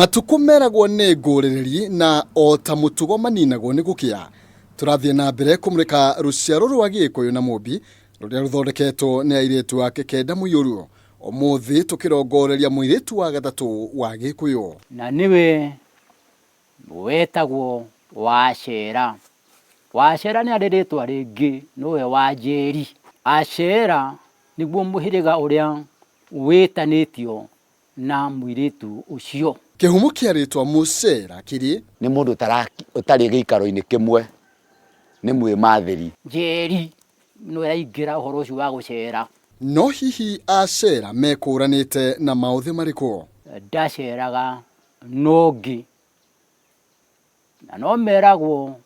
Matukũ meragwo nĩ ngũrĩrĩri na o ta mũtugo maninagwo nĩ gũkĩa. Tũrathiĩ na mbere kũmũrĩka rũciaro rwa Gĩkũyũ na Mũmbi rũrĩa rũthondeketwo nĩ airĩtu ake kenda mũiyũru. Ũmũthĩ tũkĩrongoreria mũirĩtu wa gatatũ wa Gĩkũyũ. Na nĩwe wetagwo Wacera. Wacera nĩ arĩ rĩtwa rĩngĩ nĩwe Wanjeri. Acera nĩguo mũhĩrĩga ũrĩa wĩtanĩtio na mũirĩtu ũcio. Kĩhumo kĩa rĩtwa Mũcera kĩrĩ. Nĩ mũndũ ũtarĩ gĩikaro-inĩ kĩmwe, nĩ mwĩmathĩri. Njeri no ĩraingĩra ũhoro ũcio wa gũcera. No hihi Acera mekũranĩte na maũthĩ marĩkũ? Ndaceraga na ũngĩ, na no meragwo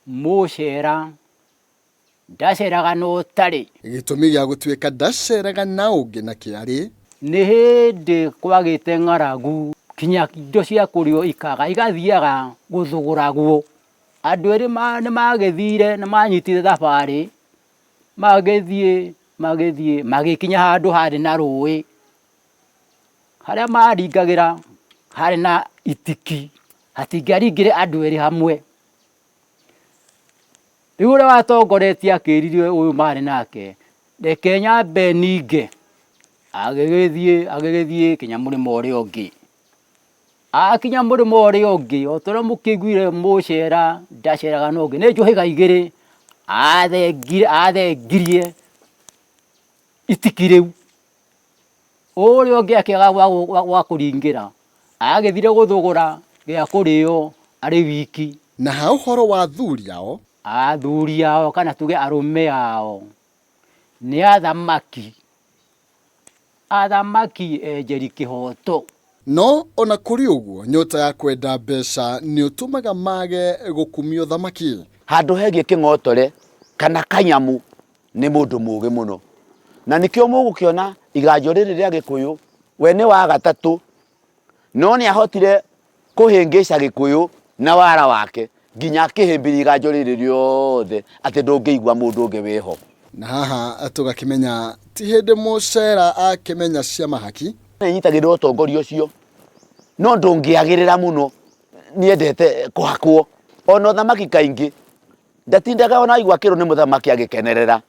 mũcera Ndaceraga na ũtarĩ. Gĩtũmi gĩa gũtuĩka ndaceraga na ũngĩ na kĩarĩ. Nĩ hĩndĩ kwagĩte ng'aragu kinya indo cia kũrĩo ikaga igathiaga gũthũgũragwo. Andũ erĩ nĩ magĩthire nĩ manyitire thabarĩ, magĩthiĩ magĩthiĩ magĩkinya handũ harĩ na rũĩ. Harĩa maringagĩra harĩ na itiki, hatingĩaringire andũ erĩ hamwe. Rĩu ũrĩa watongoretie akĩrire ũyũ marĩ nake, reke nyambe ninge. Agĩgĩthiĩ agĩgĩthiĩ kinya mũrĩmo ũrĩa ũngĩ. Akinya mũrĩmo ũrĩa ũngĩ, o ta ũrĩa mũkĩiguire mũcera ndaceraga na ũngĩ, nĩ njũhĩga igĩrĩ athengire athengirie itiki rĩu. Ũrĩa ũngĩ akĩaga gwa kũringĩra, agĩthire gũthũgũra gĩa kũrĩo arĩ wiki. Na ha ũhoro wa athuri ao. Athuri ao kana tuge arũme ao nĩ athamaki, athamaki enjeri kĩhoto. No o na kũrĩ ũguo, nyota ya kwenda mbeca nĩũtũmaga mage gũkumia ũthamaki. Handũ hegiĩ kĩng'otore kana kanyamũ nĩ mũndũ mũgĩ mũno. Na nĩkĩo mũgũkĩona iganjo rĩrĩ rĩa Gĩkũyũ, we nĩ wa gatatũ, no nĩ ahotire kũhĩngĩca Gĩkũyũ na wara wake nginya akĩhĩmbĩria iganjo rĩrĩ rĩothe atĩ ndũngĩigua mũndũ ũngĩ wĩho. Na haha tũgakĩmenya ti hĩndĩ mũcera akĩmenya cia mahaki. Nĩ nyitagĩrĩra ũtongoria ũcio, no ndũngĩagĩrĩra mũno, nĩendete kũhakwo. Ona ũthamaki kaingĩ Ndatindaga ona aigua akĩrwo nĩ mũthamaki agĩkenerera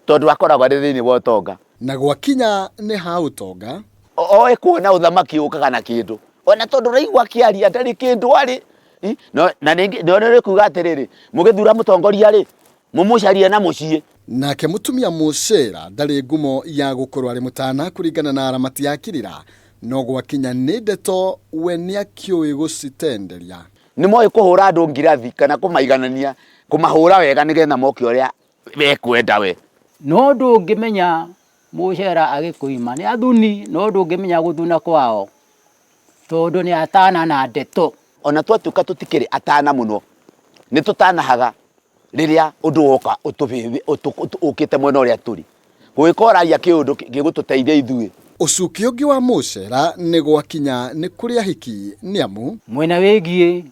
tondũ akoragwo arĩ thĩinĩ wa ũtonga. Na gwakinya nĩ ha ũtonga. Oĩ kuona ũthamaki ũkaga na kĩndũ. Ona tondũ ũraigua akĩaria ndarĩ kĩndũ arĩ. Na ningĩ nĩ kuga atĩrĩrĩ, mũgĩthura mũtongoria rĩ, mũmũcarie na mũciĩ. Nake mũtumia Mũcera ndarĩ ngumo ya gũkorwo arĩ mũtana kũringana na aramati a kĩrĩra, no gwakinya nĩ ndeto we nĩakĩũĩ gũcitenderia. Nĩ moĩ kũhũra andũ ngirathi kana kũmaiganania, kũmahũra wega nĩgetha moke ũrĩa mekwenda we. No ndũngĩmenya mũcera agĩkũima nĩ athuni, no ndũngĩmenya gũthuna kwao tondũ nĩ atana na ndeto. Ona twatuĩka tũtikĩrĩ atana mũno, nĩ tũtanahaga rĩrĩa ũndũ woka ũkĩte mwena ũrĩa tũrĩ. Gũgĩkorwo ũraria kĩũndũ gĩgũtũteithia ithuĩ. Ũcuki ũngĩ wa mũcera nĩ gwakinya nĩ kũrĩ ahiki nĩ amu. Mwena wĩgiĩ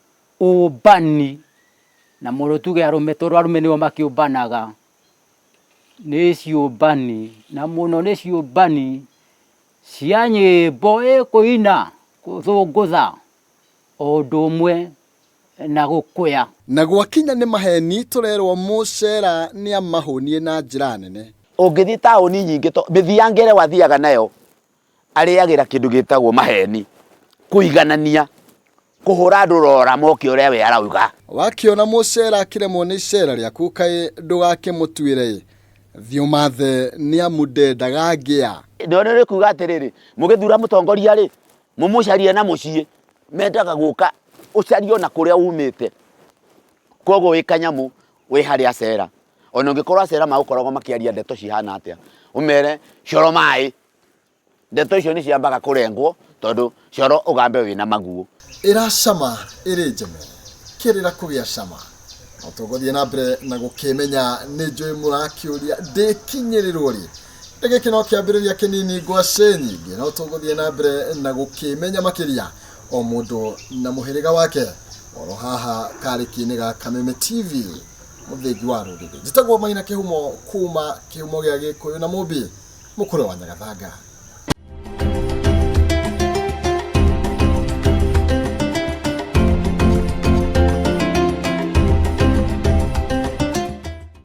ũmbani, na mũno tuge arũme tondũ arũme nĩo makĩũmbanaga, nĩ ciũmbani, na mũno nĩ ciũmbani cia nyĩmbo, ĩ kũina, gũthũngũtha o ũndũ ũmwe na gũkũya. Na gwakinya nĩ maheni tũrerwo mũcera nĩamahũnie na njĩra nene. Ũngĩthiĩ taũni nyingĩ to mĩthiangĩre wathiaga nayo arĩagĩra kĩndũ gĩtagwo maheni, kũiganania, kũhũra andũ rora moke ũrĩa we arauga. Wakĩona mũcera akĩremwo nĩ icera rĩaku kaĩ ndũgakĩmũtuĩre ĩ, thiĩ ũmathe nĩamu ndendaga ngĩa. Nĩ nĩ kuga atĩrĩrĩ, mũgĩthura mũtongoria rĩ, mũmũcarie na mũciĩ. Mendaga gũka ũcarie ona kũrĩa umĩte. Koguo wĩ kanyamũ wĩ harĩ acera. Ona ũngĩkorwo acera magũkoragwo makĩaria ndeto cihana atĩa, ũmere coro maĩ. Ndeto icio nĩ ciambaga kũrengwo tondũ coro ũgambe wĩna maguo. Ĩracama ĩrĩ njeme, kĩrĩra kũgĩa cama. No tũgũthiĩ na mbere na gũkĩmenya nĩ njũĩ mũrakĩũria ndĩkinyĩrĩrwo rĩ. Nĩ gĩkĩ no kĩambĩrĩria kĩnini ngwacĩ nyingĩ no tũgũthiĩ na mbere na gũkĩmenya makĩria o mũndũ na mũhĩrĩga wake oro haha karĩki-inĩ ga Kameme TV mũthĩgi wa rũrĩrĩ. Njĩtagwo Maina Kĩhumo kuma kĩhumo gĩa Gĩkũyũ na Mũmbi mũkũrwe wa Nyagathanga.